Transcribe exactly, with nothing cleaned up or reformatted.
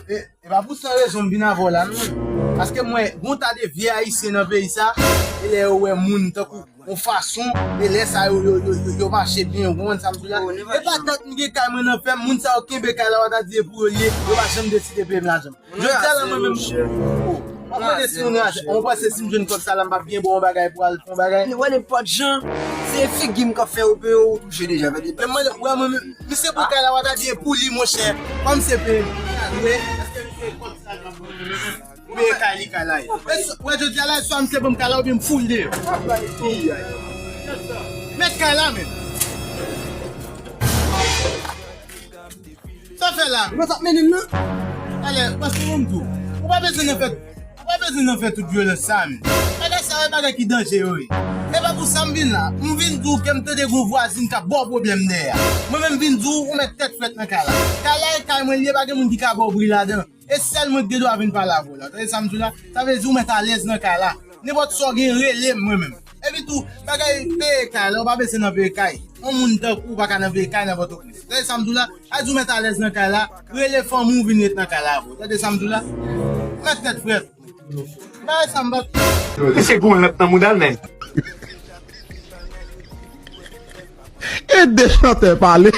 E, e pa pou san rezon m vin avè w la, non. Paske m wè, gon ta de vye Ayisyen nan peyi sa, e lè yo wè moun tankou yon fason, e lè sa yo, yo, yo, yo, yo mache byen, ou konprann sa m di w la? E pa dat m gen kay mwen nan fèm, moun sa yo kenbe kay la, w ta di e pou yo l ye, yo pa janm deside peye m lajan m. Jodi a la, mwen menm, w ap mande si nou nan ajan, ou panse si m jwenn kòb sa la, m p ap gen bon bagay pou al fè yon bagay? Wè nenpòt jan, se figi m k ap fè yo peye, ou touche deja, fè de. Men mwen, wè mwen menm, misye pran kay la, w ta di e pou li, monchè. Kòm se peye m, vre, èske misye kòb sa l p ap peye kay li, kay la ye? Wè, jodi a la, swa misye ban m kay la, oubyen m foul deyò. Met kay la, men. Sa fè la? Ou pa t ap mennen m nan? Alè, paske mwen m di w, ou pa bezwen nan fè, ou pa bezwen nan fè tout vyolans sa, men. Bagay sa yo, e bagay ki danje yo ye. E pa pou sa m vin la. M vin di w ke m tande gon vwazin k ap ba w pwoblèm dèyè a. Mwen menm vin di w, ou mèt tèt frèt nan kay la. Kay la e kay mwen li ye, pa gen moun ki ka ba w bri ladan. E sèl mwen ki gen dwa vin pale avè w la. Tande sa m di w la? Sa vle di ou mèt alèz nan kay la. Nenpòt sa w gen, rele m mwen menm. Epi tou, bagay peye kay la, ou pa bezwen nan peye kay. Yon moun tankou w pa ka nan peye kay nan Pòtoprens. Tande sa m di w la? A di w mèt alèz nan kay la, rele fanmi w vin ret nan kay la avè w. Tande sa m di w la? Mèt tèt frèt. Bagay sa m pa t. Misye gon lant nan mouda l, men. E de chantè pale.